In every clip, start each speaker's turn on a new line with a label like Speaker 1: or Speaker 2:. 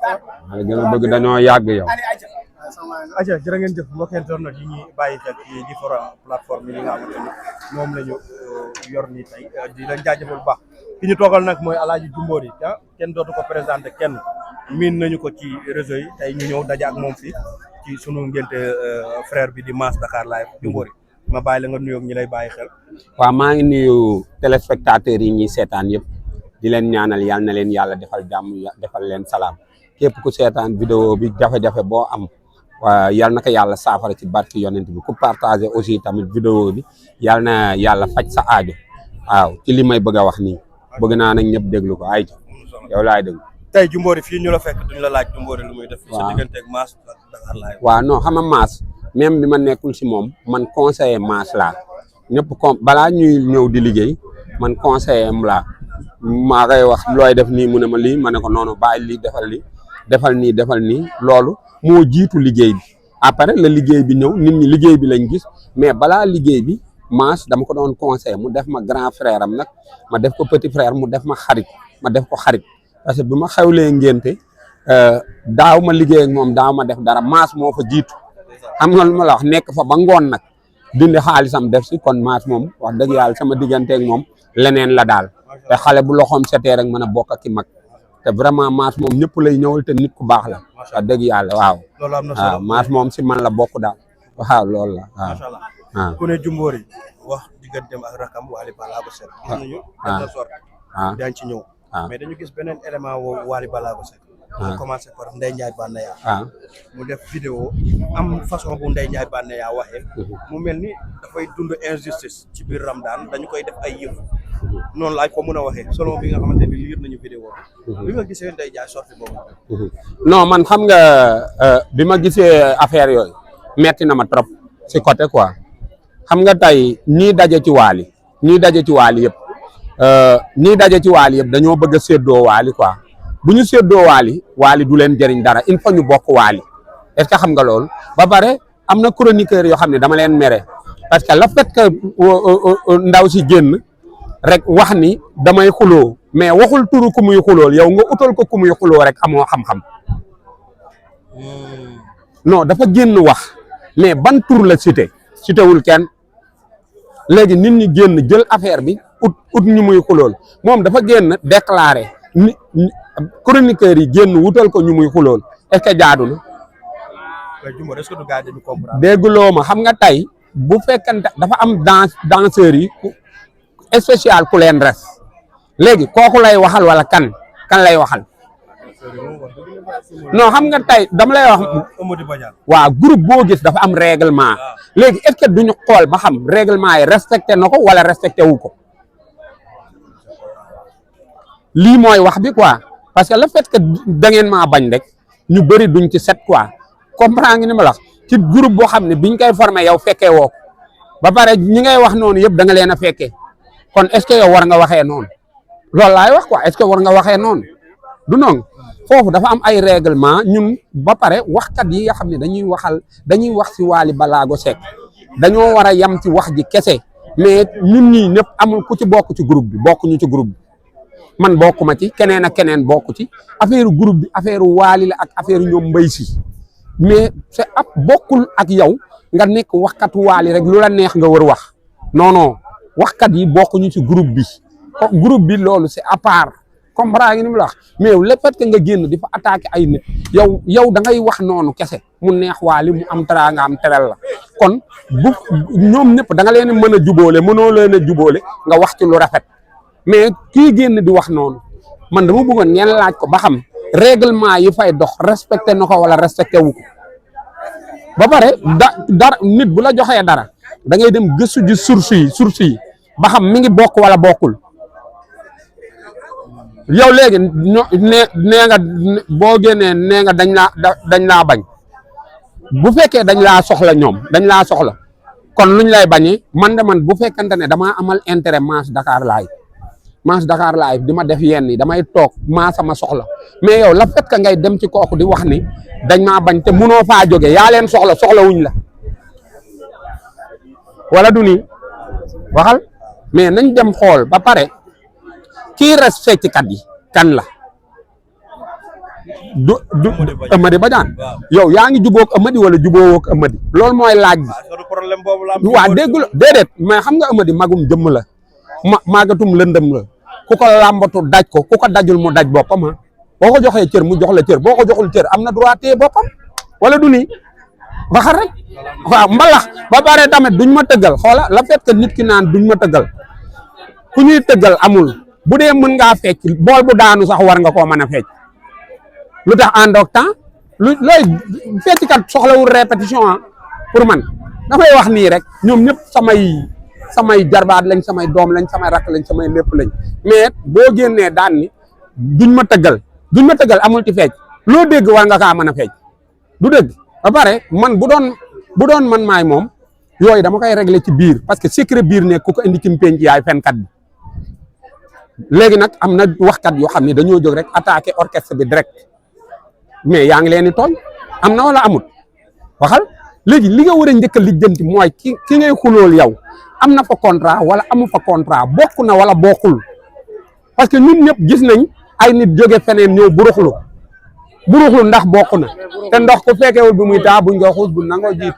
Speaker 1: maa la gën a bëgg dañoo yàgg yow.
Speaker 2: aja jërë ngeen jëf mbokk internet yi ñuy bàyyi xel ci différents plateformes yi nga xamante ni moom la ñu yor nii tey di leen jaajëfal bu baax ki ñu toogal nag mooy Alaaji Jimbori kenn dootu ko présenté kenn miin nañu ko ci réseau yi tey ñu ñëw daje ak moom fii ci sunu ngénte frère bi di Mass Dakar Live Jimbori ma bàyyi la nga nuyoog ñi lay bàyyi xel.
Speaker 1: waaw maa ngi nuyu téléspectateurs yi ñuy seetaan yëpp di leen ñaanal yal na leen yàlla defal jàmm defal leen salaam képp ku seetaan vidéo bi jafe-jafe boo am. waaw yal na ko yàlla saafara ci barki yonent bi ku partagé aussi tamit vidéo bi yal na yàlla faj sa aajo waaw ci li may bëgg a wax nii bëgg naa nag ñëpp déglu ko ay yow laay déglu.
Speaker 2: tey Jimbori fii ñu la fekk duñ la laaj Jimbori lu muy def.
Speaker 1: waaw
Speaker 2: sa diggante ak Mass Dakar Live.
Speaker 1: waaw non xam nga Mass même bi ma nekkul si moom man conseiller Mass laa ñëpp balaa ñuy ñëw di liggéey man conseiller am laa maa koy wax looy def nii mu ne ma lii ma ne ko noonu bàyyi lii defal nii loolu. moo jiitu liggéey bi après la liggéey bi ñëw nit ñi liggéey bi lañ gis mais balaa liggéey bi Mass dama ko doon conseil mu def ma grand frère am nag ma def ko petit frère mu def ma xarit ma def ko xarit parce que bi ma xewlee ngénte daaw ma liggéey ak moom daaw ma def dara Mass moo fa jiitu xam nga lu ma la wax nekk fa ba ngoon nag dindi xaalisam def si kon Mass moom wax dëgg yàlla sama digganteeg moom leneen la daal te xale bu loxoom setee rek mën a bokk ak ki mag te vraiment Mass moom ñëpp lay ñëwal te nit ku baax la wax dëgg yàlla waaw.
Speaker 2: loolu am na solo
Speaker 1: waaw Mass moom si man la bokk daal waaw loolu la waaw.
Speaker 2: macha allah ku ne Jimbori wax digganteem ak rakam Wally Ballago Seck. gis nañu benn sorte. daañu ci ñëw. mais dañu gis beneen élément woo Wally Ballago Seck. mu commencé par Ndeye Ndiaye Banaya. mu def vidéo am façon bu Ndeye Ndiaye Banaya waxee. mu mel ni dafay dund injustice ci biir Ramadan dañu koy def ay yëf. noonu laaj ko mën a waxee selon bi nga xamante ni liir nañu vidéo bi nga gisee Ndeye Ndiaye sorti boobu.
Speaker 1: non man xam nga bi ma gisee affaire yooyu metti na ma trop si côté quoi xam nga tey ñii daje ci Wally yëpp dañoo bëgg a séddoo Wally quoi bu ñu séddoo Wally du leen jëriñ dara il faut ñu bokk Wally est-ce que xam nga loolu ba pare am na chroniqueur yoo xam ne dama leen mere parce que le fait que ndaw si génn rek wax ni damay xuloo mais waxul turu ku muy xulool yow nga utal ko ku muy xuloo rek amoo xam-xam non dafa génn wax mais ban tur la cité wul kenn léegi nit ñi génn jël affaire bi ut ñu muy xulool moom dafa génn déclaré ni chroniqueurs yi génn wutal ko ñu muy xulool est-ce que jaadu na. dégguloo ma xam nga tey bu fekkante dafa am danseurs yi spécial ku leen res léegi kooku lay waxal wala kan lay waxal non xam nga tey dama lay wax waaw groupe boo gis dafa am règlement léegi est-ce que duñu xool ba xam règlement yi respecté na ko wala respecté wu ko lii mooy wax bi quoi parce que le fait que da ngeen maa bañ rek ñu bëri duñ ci set quoi comprendre nga ni ma la wax ci groupe boo xam ne biñ koy formé yow fekkee woo ko ba pare ñi ngay wax noonu yëpp da nga leen a fekkee kon est-ce que yow war nga waxee noonu loolu laay wax quoi est-ce que war nga waxee noonu du noonu foofu dafa am ay règlement ñun ba pare waxkat yi nga xam ne dañuy wax ci Wally Ballago Seck dañoo war a yam ci wax ji kese mais ñun ñii ñëpp amul ku ci bokk ci groupe bi bokkuñu ci groupe bi man bokkuma ci keneen ak keneen bokku ci affaire groupe bi affaire Wally la ak affaire ñoom mbay si mais c'est ab bokkul ak yow nga nekk waxkatu Wally rek lu la neex nga war wax non waxkat yi bokkuñu ci groupe bi loolu c'est à part comprendre nga ni mu la wax mais le fait que nga génn di fa attaquer ay nit yow da ngay wax noonu kese mu neex Wally mu am tara nga am teral la kon bu ñoom ñëpp da nga leen mën a jubóole mënoo leen a jubóole nga wax ci lu rafet mais kii génn di wax noonu man dama bëggoon ngeen laaj ko ba xam règlement yi fay dox respecté na ko wala respecté wu ko ba pare dara nit bu la joxee dara da ngay dem gëstu ji source yi ba xam mi ngi bokk wala bokkul yow léegi nee nga boo génnee nee nga dañ laa bañ bu fekkee dañ laa soxla ñoom dañ laa soxla kon luñ lay bañee man bu fekkante ne damaa amal intérêt Mass Dakar Live di ma def yenn yi damay toog sama soxla mais yow la fait que ngay dem ci kooku di wax ni dañ maa bañ te munoo faa jóge yaa leen soxla wuñ la wala du nii waxal mais nañ dem xool ba pare kii respecté kat yi kan la du Amady Badiane yow yaa ngi jubóog Amady wala jubóowoo ak Amady loolu mooy laaj bi. waaw déggul déedéet mais xam nga Amady magum jëmm la magatum lëndëm la ku ko làmbatu daj ko ku ko dajul mu daj boppam ah boo ko joxee cër mu jox la cër boo ko joxul cër am na droit téye boppam wala du nii waxal rek waaw mbalax ba pare tamit duñ ma tëggal xoola la fait que nit ki naan duñ ma tëggal ku ñuy tëggal amul bu dee mën ngaa fecc bool bu daanu sax war nga koo mën a fecc lu tax àndoog temps looy fecckat soxlawul répétition ah pour man dafay wax nii rek ñoom ñëpp samay jarbaat lañ samay doom lañ samay rakk lañ samay lépp lañ mais boo génnee daan ni duñ ma tëggal amul ci fecc loo dégg war nga kaa mën a fecc du dégg ba pare man bu doon man maay moom yooyu dama koy régler ci biir parce que secret biir ne ku ko indi ci penc yaay fenkat bi léegi nag am na waxkat yoo xam ne dañoo jóg rek attaquer orchestre bi direct mais yaa ngi leen di tooñ am na wala amut waxal léegi li nga war a njëkk a lijjanti mooy ki ngay xulool yow am na fa contrat wala amu fa contrat bokk na wala bokkul parce que ñun ñëpp gis nañ ay nit jóge feneen ñëw buruxlu ndax bokk na te ndox ku fekkewul bi muy taa buñ ko xuus bu nangoo jiit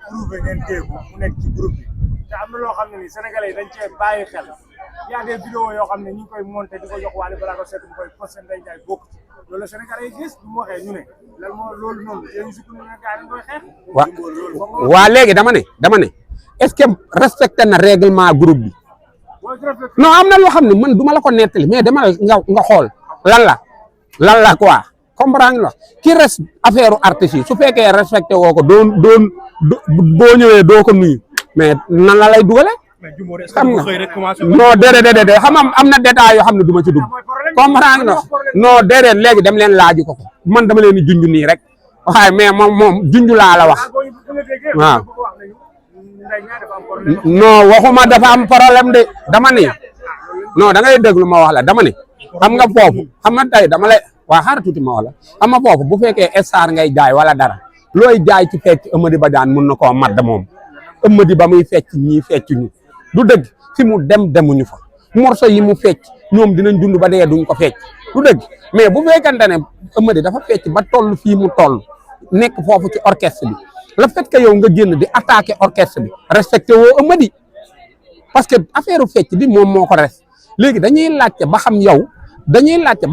Speaker 3: prouvé ngeen dégg mu nekk ci groupe bi te am na loo xam ne ni sénégalais yi dañ cee bàyyi xel y a des vidéos yoo xam ne ñu ngi koy monté di ko jox Wally Ballago Seck mu koy posté Ndeye Ndiaye bokk loolu la sénégalais yi gis bu mu waxee ñu ne lan moo loolu noonu yéen sukk ne gars yi dañ koy xeex
Speaker 1: waa léegi dama ne est-ce que respecté na règlement groupe bi non am na loo xam ne man du ma la ko nettali mais dama nga xool lan la quoi comprendre nga ki res affaire artistes yi su fekkee respecté woo ko boo ñëwee doo ko nuyu mais nan la lay dugale xam nga non déedéet xam am na détails yoo xam ne du ma ci dugg comprendre nga non déedéet léegi dem leen laaju ko man dama leen di junj nii rek waaye mais moom junj laa la wax waaw non waxuma dafa am problème de dama ne non da ngay déglu ma wax la dama ne xam nga foofu xam nga tey dama lay waa xaar tuuti ma wax la xam nga foofu bu fekkee star ngay jaay wala dara looy jaay ci fecc Amady Badiane mun na koo mat moom Amady ba muy fecc ñii fecc ñu du dëgg fi mu demuñu fa morceau yi mu fecc ñoom dinañ dund ba dee duñ ko fecc du dëgg mais bu fekkante ne Amady dafa fecc ba toll fii mu toll nekk foofu ci orchestre bi le fait que yow nga génn di attaquer orchestre bi respecté woo Amady parce que affaire fecc bi moom moo ko res léegi dañuy laajte ba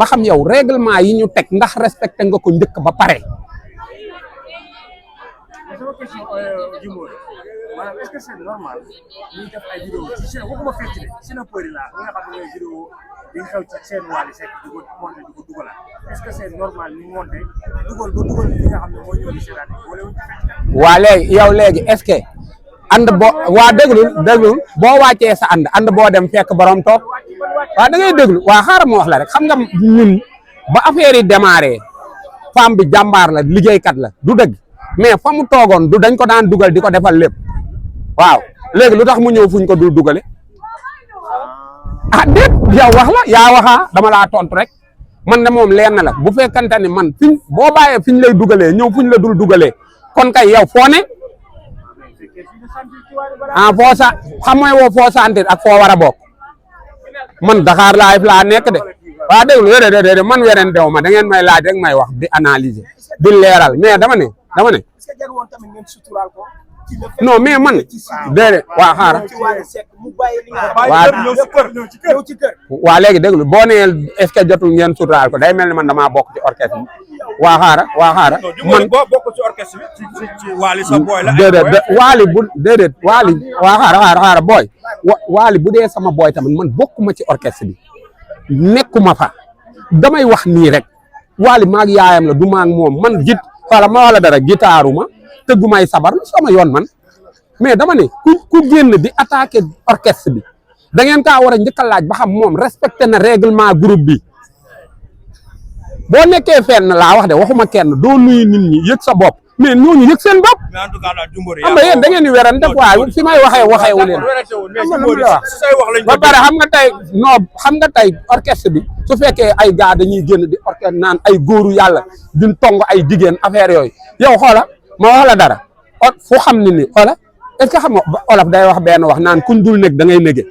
Speaker 1: xam yow règlement yi ñu teg ndax respecté nga ko njëkk ba pare.
Speaker 3: sama question Djimbory maanaam est-ce que c'est normal ñuy def ay vidéo ci seen waxuma fecc de sinapeur yi laa ñi nga xam ne ñooy vidéo yi nga xew ci seen Wally Seck di ko monté di ko dugalaat est-ce que c'est normal ñu monté dugal li nga xam ne mooy ñëw di seetaan wala wuñ ci fecc
Speaker 1: waa léegi yow léegi est-ce que ànd boo waa déglul boo wàccee sa ànd boo dem fekk borom toog waa da ngay déglu waa xaaral ma wax la rek xam nga ñun ba affaire yi démarré femme bi jàmbaar la liggéeykat la du dëgg mais fa mu toogoon du dañ ko daan dugal di ko defal lépp waaw léegi lu tax mu ñëw fuñ ko dul dugale ah déet yow wax la yaa waxaa dama laa tontu rek man de moom leen na la bu fekkante ni man fiñ boo bàyyee fiñ lay dugalee ñëw fuñ la dul dugalee kon kay yow foo ne ah foo sa xam mooy woo foo sentir ak foo war a bokk man Dakar Live laa nekk de waa déglu déedéet man weneen dew ma da ngeen may laaj rek may wax di analyser di leeral mais dama ne non mais man déedéet waa xaaral waa léegi déglu boo nee est-ce que jotul ngeen suturaal ko day mel ni man damaa bokk ci orchestre bi waa xaaral man
Speaker 2: bokk ci orchestre bi ci Wally sa boy la
Speaker 1: déedéet Wally bu déedéet Wally waa xaaral booy Wally bu dee sama boy tamit man bokkuma ci orchestre bi nekkuma fa damay wax nii rek Wally maag yaayam la du maag moom man xala ma wala dara gitaaruma tëggumay sabar sama yoon man mais dama ne ku génn di attaquer orchestre bi da ngeen kaa war a njëkk a laaj ba xam moom respecté na règlement groupe bi boo nekkee fenn laa wax de waxuma kenn doo nuyu nit ñi yëg sa bopp mais ñooñu yëg seen bopp xam nga yéen da ngeen di werante quoi fi may waxee wu leen ba pare xam nga tey orchestre bi su fekkee ay gars dañuy génn di orchestre naan ay góoru yàlla di tong ay jigéen affaire yooyu yow xoola ma wax la dara fu xam ne ni xoola est-ce que xam nga olof day wax benn wax naan kuñ dul nekk da ngay nége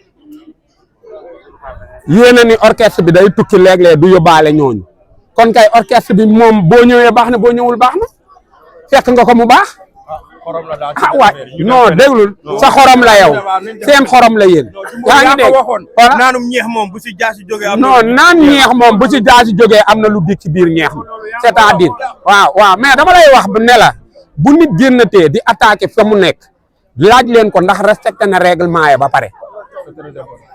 Speaker 1: yéena ni orchestre bi day tukki léeg-léeg du yóbbaale ñooñu kon kay orchestre bi moom boo ñëwee baax na boo ñëwul baax na fekk nga ko mu baax ah waay non déglul sa xorom la yow seen xorom la yéen yaa ngi dégg voilà
Speaker 2: naanum ñeex moom bu si jaasi jógee am
Speaker 1: non naan ñeex moom bu ci jaasi jógee am na lu dig ci biir ñeex mi c'est-à-dire waaw mais dama lay wax ne la bu nit génnatee di attaqué fa mu nekk laaj leen ko ndax respecté na règlement yi ba pare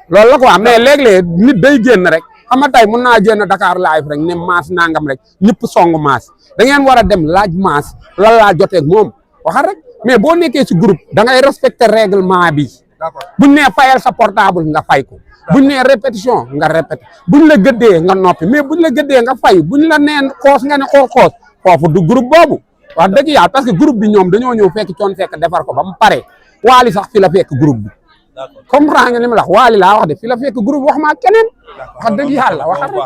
Speaker 1: loolu la quoi mais léeg-léeg nit day génn rek xam nga tey mun naa génn Dakar live rek ne maas nangam rek ñëpp song maas da ngeen war a dem laaj maas lan laa jotee ak moom waxal rek mais boo nekkee ci groupe da ngay respecté règlement bi buñ nee fayal sa portable nga fay ko buñ nee répétition nga répété buñ la gëddee nga noppi mais buñ la gëddee nga fay buñ la neen xoos nga ne xoos foofu du groupe boobu wax dëgg yàlla parce que groupe bi ñoom dañoo ñëw fekk coon fekk defar ko ba mu pare waali sax fi la fekk groupe bi comprendre nga li ma la wax waali laa wax de fi la fekk groupe wax maa keneen wax dëgg yàlla waxal rek